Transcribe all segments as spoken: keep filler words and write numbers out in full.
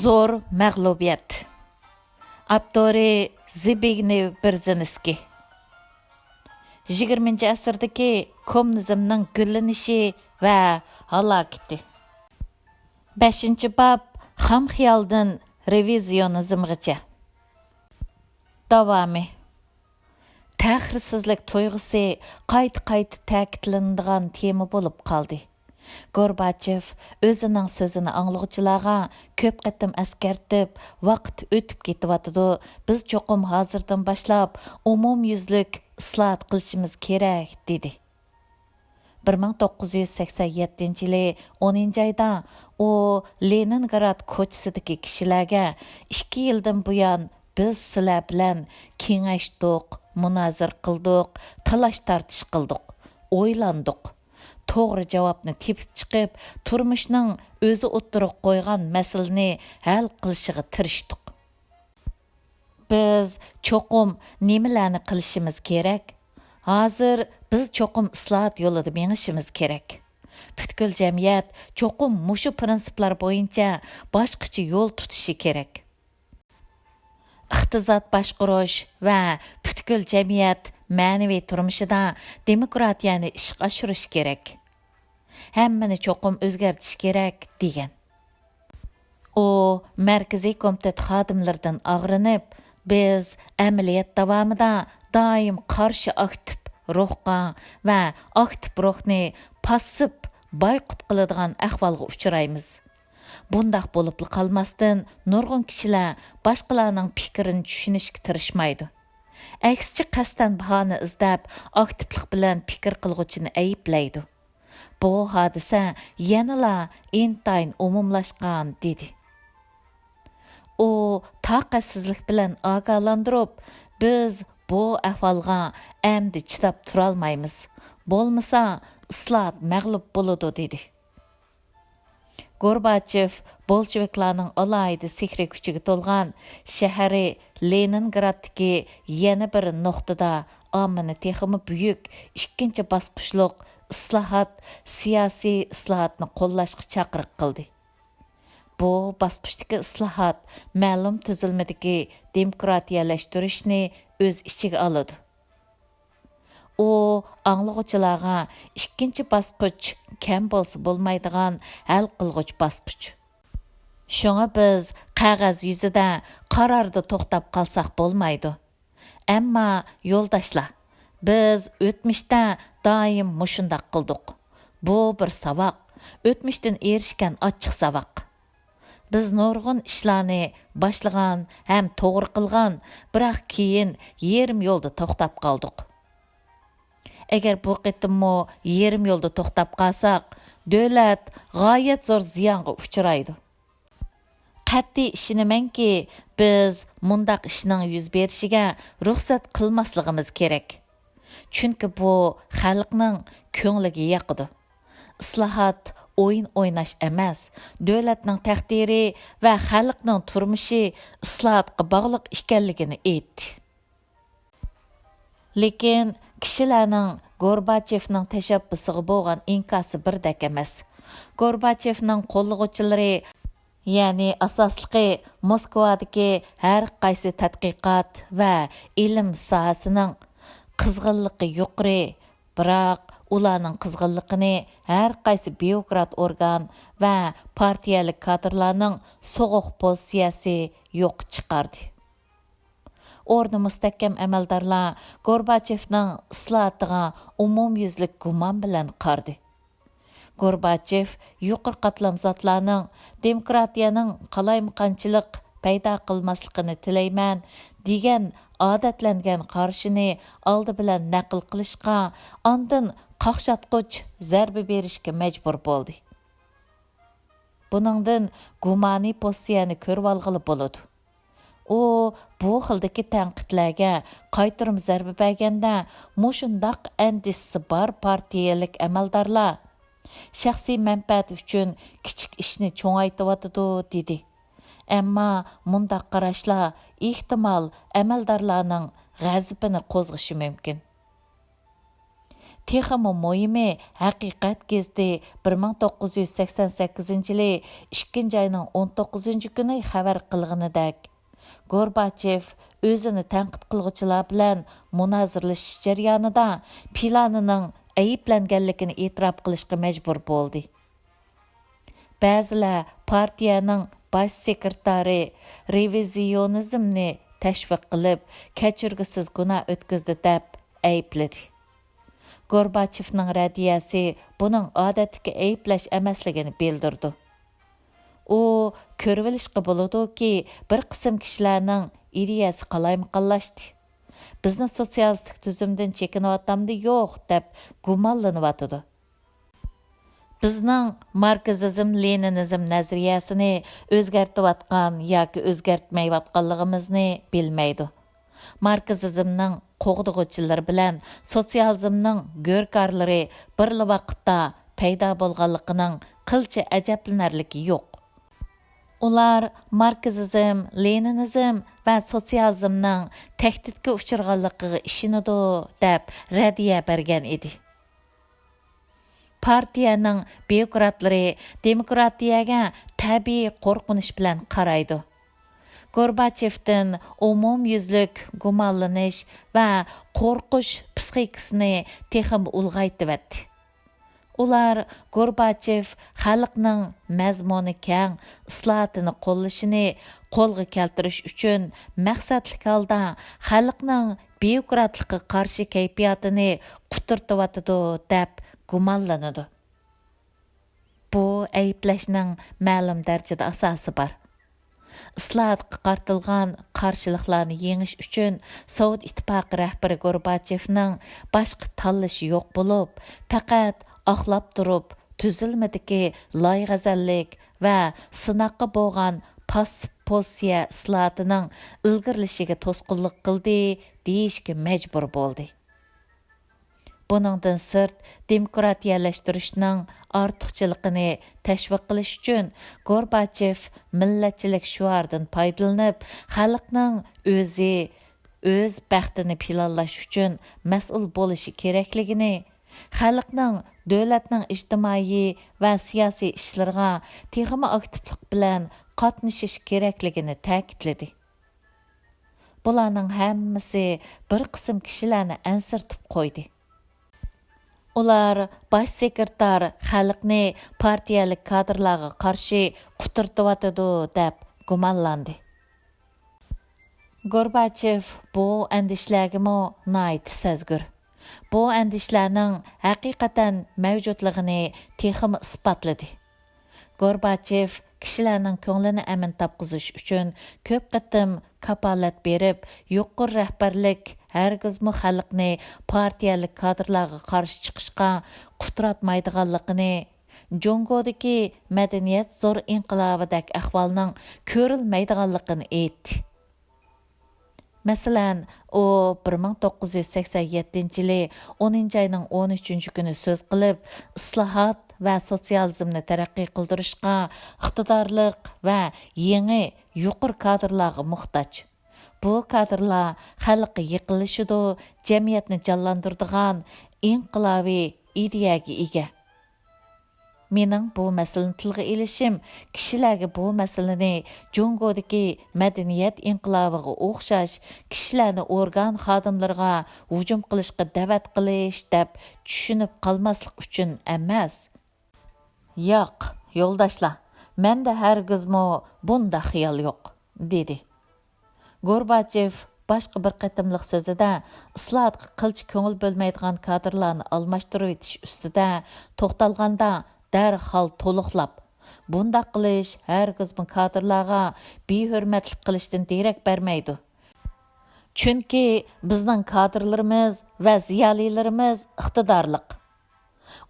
زور مەغلۇبىيەت. ئاپتورى زبىگنېۋ بېرېزىنسكىي. يىگىرمىنچى ئەسىردىكى كوممۇنىزمنىڭ گۈللىنىشى ۋە ھالاكىتى. بەشىنچى باب، خام خىيالدىن رېۋىزىيونىزمغىچە. داۋامى. تەخىرسىزلىك تۇيغۇسى قايتا-قايتا تەكىتلىنىدىغان تېما بولۇپ قالدى. گورباچېف ئۆزىنىڭ سۆزىنى ئاڭلىغۇچىلارغا كۆپ قېتىم ئەسكەرتىپ، ۋاقىت ئۆتۈپ كېتىۋاتىدۇ، بىز چوقۇم ھازىردىن باشلاپ ئومۇميۈزلۈك ئىسلاھات قىلىشىمىز كېرەك، دېدى. بىر مىڭ توققۇز يۈز سەكسەن يەتتىنچى يىلى ئونىنچى ئايدا ئۇ لېنىنگراد كوچىسىدىكى كىشىلەرگە ئىككى يىلدىن بۇيان بىز سىلەر بىلەن كېڭەشتۇق، مۇنازىرە قىلدۇق، تالاش-تارتىش قىلدۇق، ئويلاندۇق. توغرا جاۋابنى تېپىپ چىقىپ، تۇرمۇشنىڭ ئۆزى ئوتتۇرىغا قويغان مەسىلىنى ھەل قىلىشىغا تىرىشتۇق. بىز چوقۇم نېمىلەرنى قىلىشىمىز كېرەك؟ ھازىر بىز چوقۇم ئىسلاھات يولىدا مېڭىشىمىز كېرەك. پۈتكۈل جەمئىيەت چوقۇم مۇشۇ پىرىنسىپلار بويىچە باشقىچە يول تۇتۇشى كېرەك. ئىقتىساد باشقۇرۇش ۋە پۈتكۈل جەمئىيەت مەنىۋى تۇرمۇشىدا دېموكراتىيەنى ئىشقا ئاشۇرۇش كېرەك. ھەممىنى چوقۇم ئۆزگەرتىش كېرەك، دېگەن. ئۇ مەركىزىي كومىتېت خادىملىرىدىن ئاغرىنىپ، بىز ئەمەلىيەت داۋامىدا دائىم قارشى ئاكتىپ روھقا ۋە ئاكتىپ روھنى پاسسىپ بايقۇت قىلىدىغان ئەھۋالغا ئۇچرايمىز. بۇنداق بولۇپلا قالماستىن، نۇرغۇن كىشىلەر باشقىلارنىڭ پىكرىنى چۈشىنىشكە تىرىشمايدۇ. ئەكسىچە، قەستەن باھانە ئىزدەپ، ئاكتىپلىق بىلەن پىكىر قىلغۇچىنى ئەيىبلەيدۇ. بۇ ھادىسە يەنىلا ئىنتايىن ئومۇملاشقان، دېدى. ئۇ تاقەتسىزلىك بىلەن ئاگاھلاندۇرۇپ، بىز بۇ ئەھۋالغا ئەمدى چىداپ تۇرالمايمىز. بولمىسا، ئىسلاھات مەغلۇپ بولىدۇ، دېدى. گورباچېف بولشېۋىكلارنىڭ ئالاھىدە سېھرىي كۈچىگە تولغان شەھىرى لېنىنگرادتىكى يەنە بىر نۇقتىدا ئاممىنى تېخىمۇ بۈيۈك ئىككىنچى باسقۇچلۇق ئىسلاھات، سىياسىي ئىسلاھاتنى قوللاشقا چاقىرىق قىلدى. بۇ باسقۇچتىكى ئىسلاھات مەلۇم تۈزۈلمىدىكى دېموكراتىيەلەشتۈرۈشنى ئۆز ئىچىگە ئالىدۇ. ئۇ ئاڭلىغۇچىلارغا ئىككىنچى باسقۇچ كەم بولسا بولمايدىغان ھەل قىلغۇچ باسقۇچ. شۇڭا بىز قەغەز يۈزىدە قاراردا توختاپ قالساق بولمايدۇ. ئەمما يولداشلار، بىز ئۆتمۈشتە دائىم مۇشۇنداق قىلدۇق. بۇ بىر ساۋاق، ئۆتمۈشتىن ئېرىشكەن ئاچچىق ساۋاق. بىز نۇرغۇن ئىشلارنى باشلىغان ھەم توغرا قىلغان، بىراق كېيىن يېرىم يولدا توختاپ قالدۇق. ئەگەر بۇ قېتىممۇ يېرىم يولدا توختاپ قالساق، دۆلەت غايەت زور زىيانغا ئۇچرايدۇ. قەتئىي ئىشىنىمەنكى، بىز مۇنداق ئىشنىڭ يۈز بېرىشىگە رۇخسەت قىلماسلىقىمىز كېرەك. چۈنكى بۇ خەلقنىڭ كۆڭلىگە ياقىدۇ. ئىسلاھات ئويۇن ئويناش ئەمەس، دۆلەتنىڭ تەقدىرى ۋە خەلقنىڭ تۇرمۇشى ئىسلاھاتقا باغلىق ئىكەنلىكىنى ئېيتتى. لېكىن كىشىلەرنىڭ گورباچېۋنىڭ تەشەببۇسىغا بولغان ئىنكاسى بىردەك ئەمەس. گورباچېۋنىڭ قوللىغۇچىلىرى، يەنى ئاساسلىقى موسكۋادىكى ھەر قايسى تەتقىقات ۋە ئىلىم ساھەسىنىڭ قىزغىنلىقى يۇقىرى، بىراق ئۇلارنىڭ قىزغىنلىقىنى ھەر قايسى بيۇروكرات ئورگان ۋە پارتىيەلىك كادىرلارنىڭ سوغۇق پوزىتسىيەسى يوققا چىقاردى. ئورنى مۇستەھكەم ئەمەلدارلار گورباچېۋنىڭ ئىسلاھاتىغا ئومۇميۈزلۈك گۇمان بىلەن قارىدى. گورباچېف يۇقىرى قاتلام زاتلارنىڭ دېموكراتىيەنىڭ قالايمىقانچىلىق پەيدا قىلماسلىقىنى تىلەيمەن دېگەن ئادەتلەنگەن قارىشىنى ئالدى بىلەن نەقىل قىلىشقا، ئاندىن قاقشاتقۇچ زەربە بېرىشكە مەجبۇر بولدى. بۇنىڭدىن گۇمانىي پوزىتسىيەنى كۆرۈۋالغىلى بولىدۇ. ئۇ بۇ خىلدىكى تەنقىدلەرگە قايتۇرما زەربە بەرگەندە، مۇشۇنداق ئەندىشىسى بار پارتىيەلىك ئەمەلدارلار شەخسىي مەنپەئەت ئۈچۈن كىچىك ئىشنى چوڭايتىۋاتىدۇ، دېدى. ئەمما مۇنداق قاراشلار ئېھتىمال ئەمەلدارلارنىڭ غەزىپىنى قوزغىشى مۇمكىن. تېخىمۇ مۇھىمى، ھەقىقەت گېزىتى بىر مىڭ توققۇز يۈز سەكسەن سەككىزىنچى يىلى ئىككىنچى ئاينىڭ ئون توققۇزىنچى كۈنى خەۋەر قىلغىنىدەك، گورباچېف ئۆزىنى تەنقىد قىلغۇچىلار بىلەن مۇنازىرىلىشىش جەريانىدا پىلانىنىڭ ئەيىبلەنگەنلىكىنى ئېتىراپ قىلىشقا مەجبۇر بولدى. بەزىلەر پارتىيەنىڭ باش سېكرېتارى رېۋىزىيونىزمنى تەشۋىق قىلىپ، كەچۈرگۈسىز گۇناھ ئۆتكۈزدى دەپ ئەيىبلىدى. گورباچېفنىڭ رەددىيەسى بۇنىڭ ئادەتتىكى ئەيىبلەش ئەمەسلىكىنى بىلدۈرىدۇ. ئۇ كۆرۈۋېلىشقا بولىدۇكى، بىر قىسىم كىشىلەرنىڭ ئىدىيەسى قالايمىقانلاشتى. بىزنى سوتسىيالىستىك تۈزۈمدىن چېكىنىۋاتامدۇ يوق دەپ گۇمانلىنىۋاتىدۇ. بىزنىڭ ماركسىزم، لېنىنىزم نەزەرىيەسىنى ئۆزگەرتىۋاتقان ياكى ئۆزگەرتمەيۋاتقانلىقىمىزنى بىلمەيدۇ. ماركسىزمنىڭ قوغدىغۇچىلىرى بىلەن سوتسىيالىزمنىڭ گۆركارلىرى بىرلا ۋاقىتتا پەيدا بولغانلىقىنىڭ قىلچە ئەجەبلىنەرلىكى يوق. ئۇلار ماركسىزم، لېنىنىزم ۋە سوتسىيالىزمنىڭ تەھدىتكە ئۇچرىغانلىقىغا ئىشىنىدۇ، دەپ رەددىيە بەرگەن ئىدى. پارتىيەنىڭ بيۇروكراتلىرى دېموكراتىيەگە تەبىئىي قورقۇنچ بىلەن قارايدۇ. گورباچېۋدىن ئومۇميۈزلۈك گۇمانلىنىش ۋە قورقۇش پىسخىكىسىنى تېخىمۇ ئۇلغايتىۋەتتى. ئۇلار گورباچېف خەلقنىڭ مەزمۇنى كەڭ ئىسلاھاتىنى قوللىشىنى قولغا كەلتۈرۈش ئۈچۈن مەقسەتلىك ھالدا خەلقنىڭ بيۇروكراتلىققا قارشى كەيپىياتىنى قۇترىتىۋاتىدۇ، دەپ گۇمانلىنىدۇ. بۇ ئەيىبلەشنىڭ مەلۇم دەرىجىدە ئاساسى بار. ئىسلاھاتقا قارىتىلغان قارشىلىقلارنى يېڭىش ئۈچۈن سوۋېت ئىتتىپاقى رەھبىرى گورباچېۋنىڭ باشقا تاللىشى يوق بولۇپ، پەقەت ئاقلاپ تۇرۇپ، تۈزۈلمىدىكى لايىغەزەللىك ۋە سىناققا بولغان پاسسىپ پوزىتسىيە ئىسلاھاتىنىڭ ئىلگىرىلىشىگە توسقۇنلۇق قىلدى، دېيىشكە مەجبۇر بولدى. بۇنىڭدىن سىرت، دېموكراتىيەلەشتۈرۈشنىڭ ئارتۇقچىلىقىنى تەشۋىق قىلىش ئۈچۈن، گورباچېف مىللەتچىلىك شوئارىدىن پايدىلىنىپ، خەلقنىڭ ئۆزى ئۆز بەختىنى پىلانلاش ئۈچۈن مەسئۇل بولۇشى كېرەكلىكىنى، خەلقنىڭ دۆلەتنىڭ ئىجتىمائىي ۋە سىياسىي ئىشلىرىغا تېخىمۇ ئاكتىپلىق بىلەن قاتنىشىشى كېرەكلىكىنى تەكىتلىدى. بۇلارنىڭ ھەممىسى بىر قىسىم كىشىلەرنى ئەنسىرىتىپ قويدى. ئۇلار باش سېكرېتار خەلقنى پارتىيەلىك كادىرلارغا قارشى قۇترىتىۋاتىدۇ، دەپ گۇمانلاندى. گورباچېف بۇ ئەندىشىلەرگىمۇ ناھايىتى سەزگۈر. بۇ ئەندىشىلەرنىڭ ھەقىقەتەن مەۋجۇتلۇقىنى تېخىمۇ ئىسپاتلىدى. گورباچېف كىشىلەرنىڭ كۆڭلىنى ئەمىن تاپقۇزۇش ئۈچۈن كۆپ قېتىم كاپالەت بېرىپ، يۇقىرى رەھبەرلىك ھەرگىزمۇ خەلقنى پارتىيەلىك كادىرلارغا قارشى چىقىشقا قۇتراتمايدىغانلىقىنى، جۇڭگودىكى مەدەنىيەت زور ئىنقىلابىدەك ئەھۋالنىڭ كۆرۈلمەيدىغانلىقىنى ئېيتتى. مەسىلەن، ئۇ بىر مىڭ توققۇز يۈز سەكسەن يەتتىنچى يىلى ئونىنچى ئاينىڭ ئون ئۈچىنچى كۈنى سۆز قىلىپ، ئىسلاھات ۋە سوتسىيالىزمنى تەرەققىي قىلدۇرۇشقا ئىقتىدارلىق ۋە يېڭى يۇقىرى كادىرلارغا موھتاج. بۇ كادىرلار خەلققە يېقىنلىشىدۇ، جەمئىيەتنى جانلاندۇرىدىغان ئىنقىلابىي ئىدىيەگە ئىگە. مېنىڭ بۇ مەسىلىنى تىلغا ئېلىشىم، كىشىلەرگە بۇ مەسىلىنى جۇڭگودىكى مەدەنىيەت ئىنقىلابىغا ئوخشاش كىشىلەرنى ئورگان خادىملىرىغا ھۇجۇم قىلىشقا دەۋەت قىلىش دەپ چۈشىنىپ قالماسلىق ئۈچۈن ئەمەس. ياق، يولداشلار، مەندە ھەرگىزمۇ بۇنداق خىيال يوق، دېدى. گورباچېف باشقا بىر قېتىملىق سۆزىدە ئىسلاھاتقا قىلچە كۆڭۈل بۆلمەيدىغان كادىرلارنى ئالماشتۇرۇۋېتىش ئۈستىدە توختالغاندا، دەرھال تولۇقلاپ، بۇنداق قىلىش ھەرگىزمۇ كادىرلارغا بىھۆرمەتلىك قىلىشتىن دېرەك بەرمەيدۇ. چۈنكى بىزنىڭ كادىرلىرىمىز ۋە زىيالىيلىرىمىز ئىقتىدارلىق.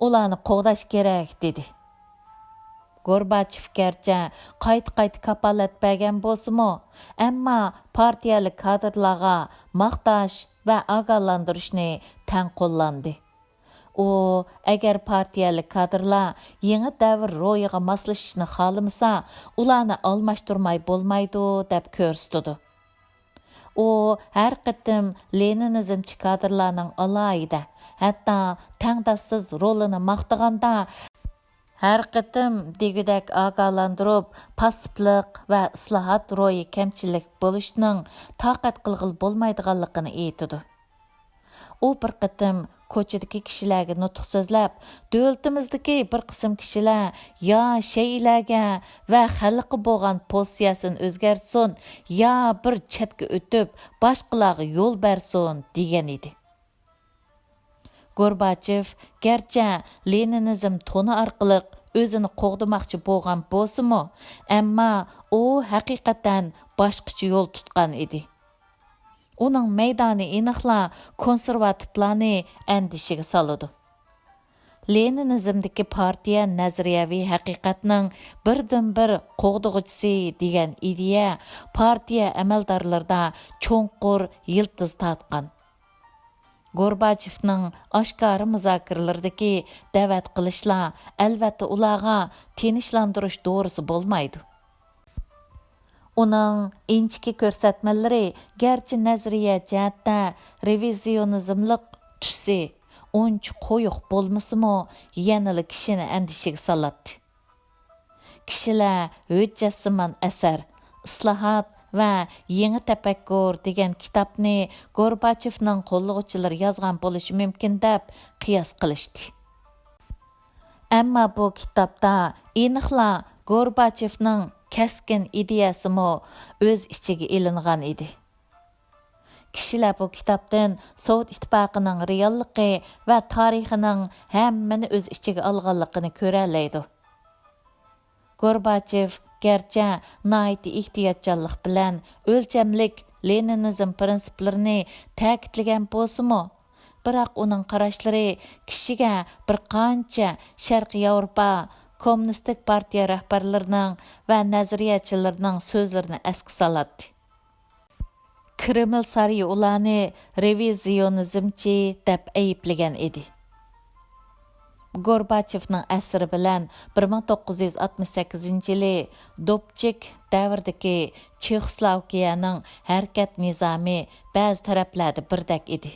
ئۇلارنى قوغداش كېرەك، دېدى. گورباچېف گەرچە قايتا-قايتا كاپالەت بەرگەن بولسىمۇ، ئەمما پارتىيەلىك كادىرلارغا ماختاش ۋە ئاگاھلاندۇرۇشنى تەڭ قوللاندى. ئۇ، ئەگەر پارتىيەلىك كادىرلار يېڭى دەۋر روھىغا ماسلىشىشنى خالىمىسا، ئۇلارنى ئالماشتۇرماي بولمايدۇ، دەپ كۆرسىتىدۇ. ئۇ ھەر قېتىم لېنىنىزمچى كادىرلارنىڭ ئالاھىدە، ھەتتا تەڭداشسىز رولىنى ماختىغاندا، ھەر قېتىم دېگۈدەك ئاگاھلاندۇرۇپ، پاسسىپلىق ۋە ئىسلاھات روھى كەمچىلىك بولۇشنىڭ تاقەت قىلغىلى بولمايدىغانلىقىنى ئېيتىدۇ. ئۇ بىر قېتىم كوچىدىكى كىشىلەرگە نۇتۇق سۆزلەپ، دۆلىتىمىزدىكى بىر قىسىم كىشىلەر يا شەيئىلەرگە ۋە خەلققە بولغان پوزىتسىيەسىنى ئۆزگەرتسۇن، يا بىر چەتكە ئۆتۈپ، باشقىلارغا يول بەرسۇن، دېگەن ئىدى. گورباچېف گەرچە لېنىنىزم تونى ئارقىلىق ئۆزىنى قوغدىماقچى بولغان بولسىمۇ، ئەمما ئۇ ھەقىقەتەن باشقىچە يول تۇتقان ئىدى. ئۇنىڭ مەيدانى ئېنىقلا كونسېرۋاتىپلارنى ئەندىشىگە سالىدۇ. لېنىنىزمدىكى پارتىيە نەزەرىيەۋى ھەقىقەتنىڭ بىردىنبىر قوغدىغۇچىسى دېگەن ئىدىيە پارتىيە ئەمەلدارلىرىدا چوڭقۇر يىلتىز تارتقان. گورباچېفنىڭ ئاشكارا مۇزاكىرىلىرىدىكى دەۋەت قىلىشلار، ئەلۋەتتە، ئۇلارغا تىنچلاندۇرۇش دورىسى بولمايدۇ. ئۇنىڭ ئىنچىكە كۆرسەتمىلىرى گەرچە نەزەرىيە جەھەتتە رېۋىزىيونىزملىق تۈسى ئۇنچە قويۇق بولمىسىمۇ، يەنىلا كىشىنى ئەندىشىگە سالاتتى. كىشىلەر ھۆججەتسىمان ئەسەر، ئىسلاھات ۋە يېڭى تەپەككۇر دېگەن كىتابنى گورباچېفنىڭ قوللىغۇچىلىرى يازغان بولۇشى مۇمكىن دەپ قىياس قىلىشتى. ئەمما بۇ كىتابتا ئېنىقلا گورباچېفنىڭ كەسكىن ئىدىيەسىمۇ ئۆز ئىچىگە ئېلىنغان ئىدى. كىشىلەر بۇ كىتابتىن سوۋېت ئىتتىپاقىنىڭ رېئاللىقى ۋە تارىخىنىڭ ھەممىنى ئۆز ئىچىگە ئالغانلىقىنى كۆرەلەيدۇ. گورباچېف گەرچە ناھايىتى ئېھتىياتچانلىق بىلەن ئۆلچەملىك لېنىنىزم پىرىنسىپلىرىنى تەكىتلىگەن بولسىمۇ، بىراق ئۇنىڭ قاراشلىرى كىشىگە بىر قانچە شەرقىي ياۋروپا كوممۇنىستىك پارتىيە رەھبەرلىرىنىڭ ۋە نەزەرىيەچىلىرىنىڭ سۆزلىرىنى ئەسكە سالاتتى. كرېمل سارىيى ئۇلارنى رېۋىزىيونىزمچى دەپ ئەيىبلىگەن ئىدى. گورباچېفنىڭ ئەسىرى بىلەن بىر مىڭ توققۇز يۈز ئاتمىش سەككىزىنچى يىلى دوبچىك دەۋرىدىكى چېخوسلوۋاكىيەنىڭ ھەرىكەت نىزامى بەزى تەرەپلەردە بىردەك ئىدى.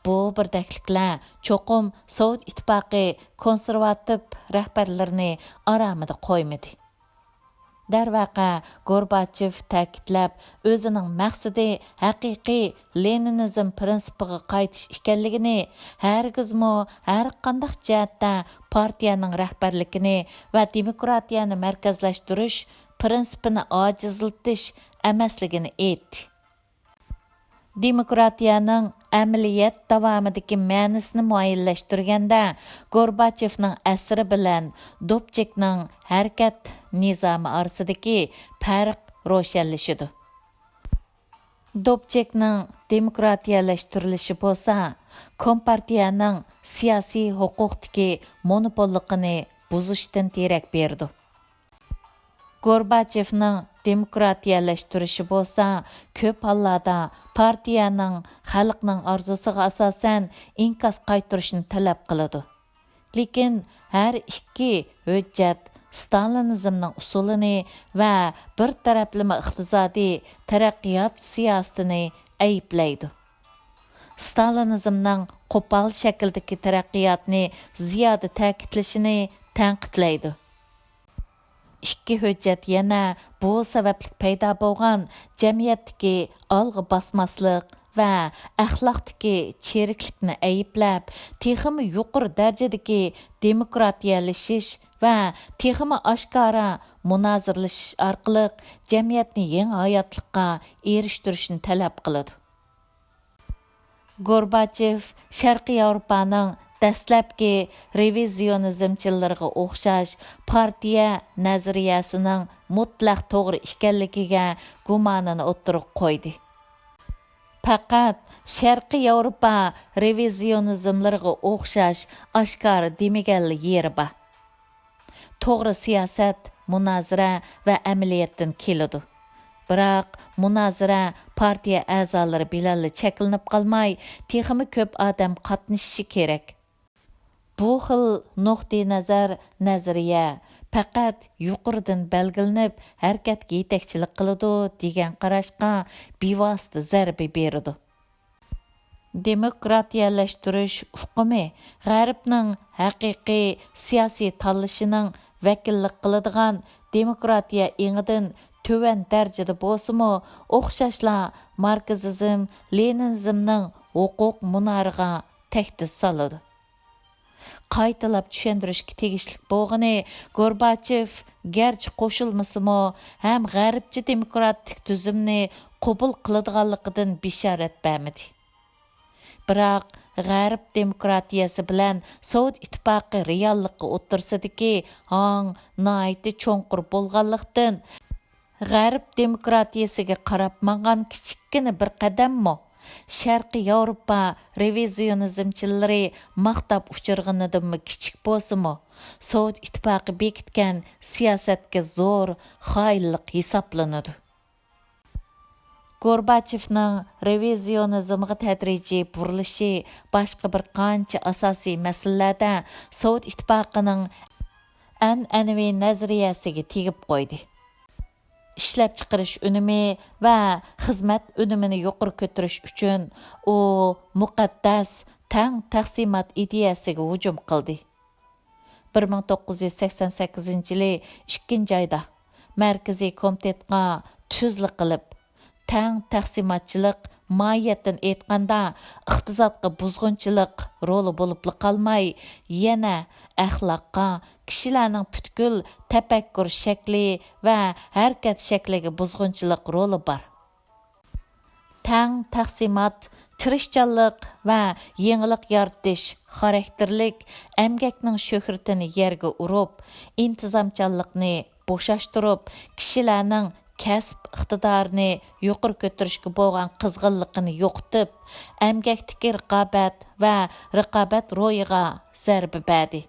بۇ بىردەكلىكلەر چوقۇم سوۋېت ئىتتىپاقى كونسېرۋاتىپ رەھبەرلىرىنى ئارامىدا قويمىدى. دەرۋەقە، گورباچېف تەكىتلەپ، ئۆزىنىڭ مەقسىتى ھەقىقىي لېنىنىزم پىرىنسىپىغا قايتىش ئىكەنلىكىنى، ھەرگىزمۇ ھەرقانداق جەھەتتە پارتىيەنىڭ رەھبەرلىكىنى ۋە دېموكراتىيەنى مەركەزلەشتۈرۈش پىرىنسىپىنى ئاجىزلىتىش ئەمەسلىكىنى ئېيتتى. دېموكراتىيەنىڭ ئەمەلىيەت داۋامىدىكى مەنىسىنى مۇئەييەنلەشتۈرگەندە، گورباچېفنىڭ ئەسىرى بىلەن دوبچىكنىڭ ھەرىكەت نىزامى ئارىسىدىكى پەرق روشەنلىشىدۇ. دوبچىكنىڭ دېموكراتىيەلەشتۈرۈلۈشى بولسا، كومپارتىيەنىڭ سىياسىي ھوقۇقتىكى مونوپوللۇقىنى بۇزۇشتىن دېرەك بېرىدۇ. گورباچېفنىڭ دېموكراتىيەلەشتۈرۈشى بولسا، كۆپ ھاللاردا پارتىيەنىڭ خەلقنىڭ ئارزۇسىغا ئاساسەن ئىنكاس قايتۇرۇشنى تەلەپ قىلىدۇ. لېكىن ھەر ئىككى ھۆججەت ستالىنىزمنىڭ ئۇسۇلىنى ۋە بىر تەرەپلىمە ئىقتىسادىي تەرەققىيات سىياسىتىنى ئەيىبلەيدۇ. ستالىنىزمنىڭ قوپال شەكىلدىكى تەرەققىياتنى زىيادە تەكىتلىشىنى تەنقىدلەيدۇ. ئىككى ھۆججەت يەنە بۇ سەۋەبلىك پەيدا بولغان جەمئىيەتتىكى ئالغا باسماسلىق ۋە ئەخلاقتىكى چىرىكلىكنى ئەيىبلەپ، تېخىمۇ يۇقىرى دەرىجىدىكى دېموكراتىيەلىشىش ۋە تېخىمۇ ئاشكارا مۇنازىرىلىشىش ئارقىلىق جەمئىيەتنى يېڭى ھاياتلىققا ئېرىشتۈرۈشنى تەلەپ قىلىدۇ. گورباچېف شەرقىي ياۋروپانىڭ دەسلەپكى رېۋىزىيونىزمچىلىرىغا ئوخشاش پارتىيە نەزەرىيەسىنىڭ مۇتلەق توغرا ئىكەنلىكىگە گۇمانىنى ئوتتۇرىغا قويدى. پەقەت شەرقىي ياۋروپا رېۋىزىيونىزملىرىغا ئوخشاش ئاشكارا دېمىگەنلا يېرى بار. توغرا سىياسەت مۇنازىرە ۋە ئەمەلىيەتتىن كېلىدۇ. بىراق، مۇنازىرە پارتىيە ئەزالىرى بىلەنلا چەكلىنىپ قالماي، تېخىمۇ كۆپ ئادەم قاتنىشىشى كېرەك. بۇ خىل نۇقتىئىنەزەر، نەزەرىيە، پەقەت يۇقىرىدىن بەلگىلىنىپ ھەرىكەتكە يېتەكچىلىك قىلىدۇ دېگەن قاراشقا بىۋاسىتە زەربە بېرىدۇ. دېموكراتىيەلەشتۈرۈش ئۇقۇمى غەربنىڭ ھەقىقىي سىياسىي تاللىشىنىڭ ۋەكىللىك قىلىدىغان دېموكراتىيە ئېڭىدىن تۆۋەن دەرىجىدە بولسىمۇ، ئوخشاشلا ماركسىزم، لېنىنىزمنىڭ ھوقۇق مۇنارىغا تەھدىت سالىدۇ. قايتىلاپ چۈشەندۈرۈشكە تېگىشلىك بولغىنى، گورباچېف گەرچە قوشۇلمىسىمۇ، ھەم غەربچە دېموكراتىك تۈزۈمنى قوبۇل قىلىدىغانلىقىدىن بېشارەت بەرمىدى. بىراق، غەرب دېموكراتىيەسى بىلەن سوۋېت ئىتتىپاقى رېئاللىقى ئوتتۇرىسىدىكى ھاڭ ناھايىتى چوڭقۇر بولغانلىقتىن، غەرب دېموكراتىيەسىگە قاراپ ماڭغان كىچىككىنە بىر قەدەممۇ، شەرقىي ياۋروپا رېۋىزىيونىزمچىلىرى ماختاپ ئۇچۇرغىنىدىنمۇ كىچىك بولسىمۇ، سوۋېت ئىتتىپاقى بېكىتكەن سىياسەتكە زور خائىنلىق ھېسابلىنىدۇ. گورباچېفنىڭ رېۋىزىيونىزمغا تەدرىجىي بۇرۇلۇشى باشقا بىر قانچە ئاساسىي مەسىلىلەردە سوۋېت ئىتتىپاقىنىڭ ئەنئەنىۋى نەزەرىيەسىگە تېگىپ قويدى. ئىشلەپچىقىرىش ئۈنۈمى ۋە خىزمەت ئۈنۈمىنى يۇقىرى كۆتۈرۈش ئۈچۈن، ئۇ مۇقەددەس تەڭ تەقسىمات ئىدىيەسىگە ھۇجۇم قىلدى. بىر مىڭ توققۇز يۈز سەكسەن سەككىزىنچى يىلى ئىككىنچى ئايدا مەركىزىي كومىتېتقا تۈزلە قىلىپ، تەڭ تەقسىماتچىلىق، ماھىيەتتىن ئېيتقاندا، ئىقتىسادقا بۇزغۇنچىلىق رولى بولۇپلا قالماي، يەنە ئەخلاققا، كىشىلەرنىڭ پۈتكۈل تەپەككۇر شەكلى ۋە ھەرىكەت شەكلىگە بۇزغۇنچىلىق رولى بار. تەڭ تەقسىمات، تىرىشچانلىق ۋە يېڭىلىق يارىتىش خاراكتېرلىك ئەمگەكنىڭ شۆھرىتىنى يەرگە ئۇرۇپ، ئىنتىزامچانلىقنى بوشاشتۇرۇپ، كىشىلەرنىڭ كەسىپ ئىقتىدارىنى يۇقىرى كۆتۈرۈشكە بولغان قىزغىنلىقىنى يوقىتىپ، ئەمگەكتىكى رىقابەت ۋە رىقابەت روھىغا زەربە بەردى.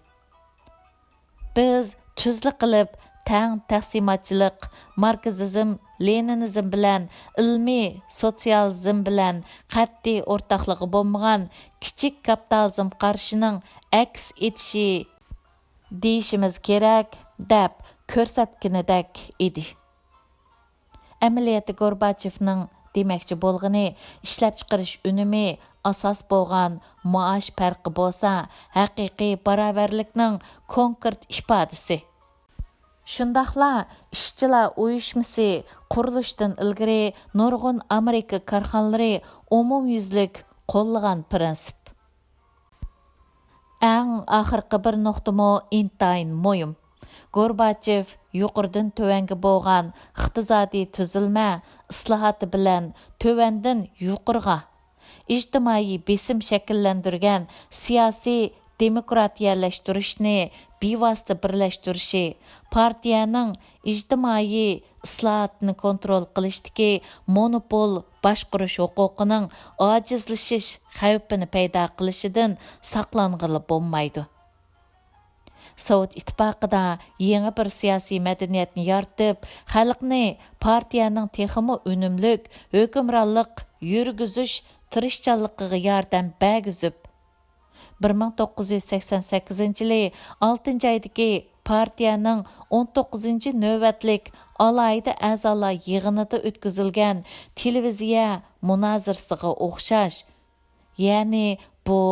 بىز تۈزلە قىلىپ، تەڭ تەقسىماتچىلىق، ماركسىزم، لېنىنىزم بىلەن ئىلمىي سوتسىيالىزم بىلەن قەتئىي ئورتاقلىقى بولمىغان كىچىك كاپىتالىزم قارىشىنىڭ ئەكس ئېتىشى دېيىشىمىز كېرەك، دەپ كۆرسەتكىنىدەك ئىدى. ئەمەلىيەتتە گورباچېفنىڭ دېمەكچى بولغىنى ئىشلەپچىقىرىش ئۈنۈمى ئاساس بولغان مائاش پەرقى بولسا ھەقىقىي باراۋەرلىكنىڭ كونكرېت ئىپادىسى. شۇنداقلا ئىشچىلار ئۇيۇشمىسى قۇرۇلۇشتىن ئىلگىرى نۇرغۇن ئامېرىكا كارخانىلىرى ئومۇميۈزلۈك قوللىغان پىرىنسىپ. ئەڭ ئاخىرقى بىر نۇقتىمۇ ئىنتايىن مۇھىم. گورباچېف يۇقىرىدىن تۆۋەنگە بولغان ئىقتىسادىي تۈزۈلمە ئىسلاھاتى بىلەن تۆۋەندىن يۇقىرىغا، ئىجتىمائىي بېسىم شەكىللەندۈرگەن سىياسىي دېموكراتىيەلەشتۈرۈشنى بىۋاسىتە بىرلەشتۈرۈشى، پارتىيەنىڭ ئىجتىمائىي ئىسلاھاتنى كونترول قىلىشتىكى مونوپول باشقۇرۇش ھوقۇقىنىڭ ئاجىزلىشىش خەۋپىنى پەيدا قىلىشىدىن ساقلانغىلى بولمايدۇ. سوۋېت ئىتتىپاقىدا يېڭى بىر سىياسىي مەدەنىيەتنى يارىتىپ، خەلقنى پارتىيەنىڭ تېخىمۇ ئۈنۈملۈك ھۆكۈمرانلىق يۈرگۈزۈش تىرىشچانلىقىغا ياردەم بەرگۈزۈپ، بىر مىڭ توققۇز يۈز سەكسەن سەككىزىنچى يىلى ئالتىنچى ئايدىكى پارتىيەنىڭ ئون توققۇزىنچى نۆۋەتلىك ئالاھىدە ئەزالار يىغىنىدا ئۆتكۈزۈلگەن تېلېۋىزىيە مۇنازىرىسىغا ئوخشاش. يەنى بۇ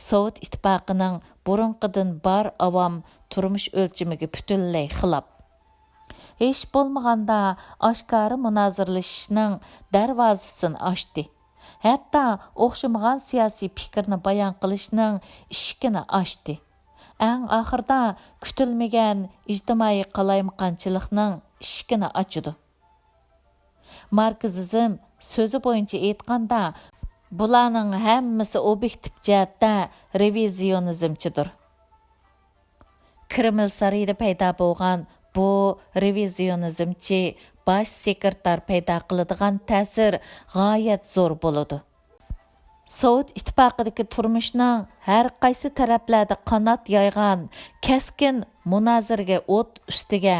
سوۋېت ئىتتىپاقىنىڭ بۇرۇنقىدىن بار ئاۋام تۇرمۇش ئۆلچىمىگە پۈتۈنلەي خىلاپ. ھېچ بولمىغاندا ئاشكارا مۇنازىرىلىشىشنىڭ دەرۋازىسىنى ئاچتى. ھەتتا ئوخشىمىغان سىياسىي پىكىرنى بايان قىلىشنىڭ ئىشىكىنى ئاچتى. ئەڭ ئاخىرىدا كۈتۈلمىگەن ئىجتىمائىي قالايمىقانچىلىقنىڭ ئىشىكىنى ئاچىدۇ. ماركسىزم، سۆزى بويىچە ئېيتقاندا، بۇلارنىڭ ھەممىسى ئوبيېكتىپ جەھەتتە رېۋىزىيونىزمچىدۇر. كرېمىل سارىيىدا پەيدا بولغان بۇ رېۋىزىيونىزمچى باش سېكرېتار پەيدا قىلىدىغان تەسىر غايەت زور بولىدۇ. سوۋېت ئىتتىپاقىدىكى تۇرمۇشنىڭ ھەر قايسى تەرەپلەردە قانات يايغان كەسكىن مۇنازىرىگە ئوت ئۈستىگە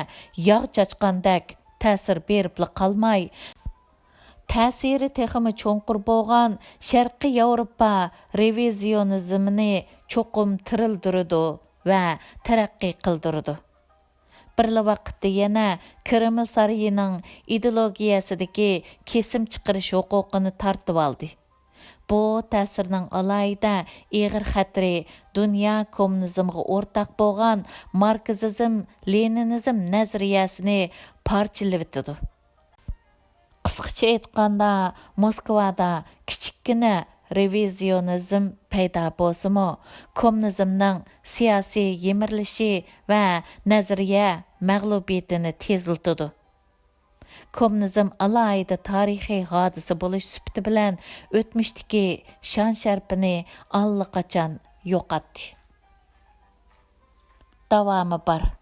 ياغ چاچقاندەك تەسىر بېرىپلا قالماي، تەسىرى تېخىمۇ چوڭقۇر بولغان شەرقىي ياۋروپا رېۋىزىيونىزمىنى چوقۇم تىرىلدۈرىدۇ ۋە تەرەققىي قىلدۇرىدۇ. بىرلا ۋاقىتتا يەنە كرېمل سارىيىنىڭ ئىدېئولوگىيەسىدىكى كېسىم چىقىرىش ھوقۇقىنى تارتىۋالدى. بۇ تەسىرنىڭ ئالاھىدە ئېغىر خەتىرى دۇنيا كوممۇنىزمغا ئورتاق بولغان ماركسىزم، لېنىنىزم نەزەرىيەسىنى پارچىلىۋېتىدۇ. قىسقىچە ئېيتقاندا، موسكۋادا كىچىككىنە رېۋىزىيونىزم پەيدا بولسىمۇ، كوممۇنىزمنىڭ سىياسىي يىمىرىلىشى ۋە نەزەرىيە مەغلۇبىيىتىنى تېزلىتىدۇ. كوممۇنىزم ئالاھىدە تارىخىي ھادىسە بولۇش سۈپىتى بىلەن ئۆتمۈشتىكى شان-شەرىپىنى ئاللىقاچان يوقاتتى. داۋامى بار.